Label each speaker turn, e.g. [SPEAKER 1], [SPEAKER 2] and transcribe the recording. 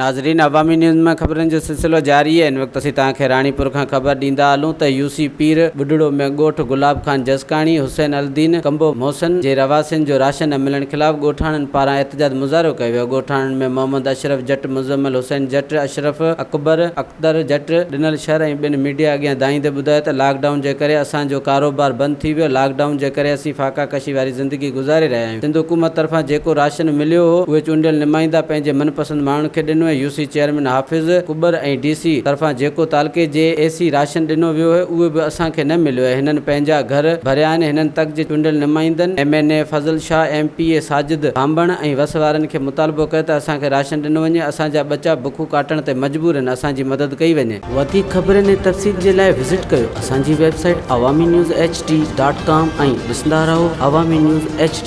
[SPEAKER 1] ناظرين عوامي نيوز ۾ خبرن جو سلسلو جاري آهي هن وقت اسين توهان کي راڻيپور کان خبر ڏيندا هلون ته يو سي پير ٻڍڙو ۾ ڳوٺ گلاب خان جسڪاڻي، حسين الدين، ڪمبو محسن جي رهواسين جو راشن نه ملڻ خلاف ڳوٺاڻن پاران احتجاج مظاهرو ڪيو ويو ڳوٺاڻن ۾ محمد اشرف جٽ، مزمل حسين جٽ، اشرف اڪبر، اختر جٽ، ڏنل شر ۽ ٻين ميڊيا اڳيان دانهيندي ٻڌايو ته لاڪ ڊائون جي ڪري اسان جو ڪاروبار بند ٿي ويو لاڪ ڊائون جي ڪري اسين فاقا ڪشي واري زندگي گذاري رهيا آهيون سنڌ حڪومت طرفان جيڪو راشن مليو هو اهي چونڊيل نمائندا پنهنجي من پسند ماڻهن کي ڏنو ۽ U C chairman Hafiz Kubar ۽ D C طرفان جيڪو تعلقي جي اي سي راشن ڏنو ويو هو اهو به اسان کي نه مليو ۽ هنن پنهنجا گهر ڀريا آهن هنن تڪ جي چونڊيل نمائندن M N A Fazal Shah M P A Sajid Bhanbhro ۽ وس وارن کي مطالبو ڪيو ته اسان کي راشن ڏنو وڃي اسان جا ٻچا بکون ڪاٽڻ تي مجبور آهن اسان جي مدد ڪئي وڃي. وڌيڪ خبرن ۽ تفصيل جي لاء وزٽ ڪيو اسان جي website Awami news H D dot com ۽ ڏسندا رهو عوامي نيوز ايڇ ڊي.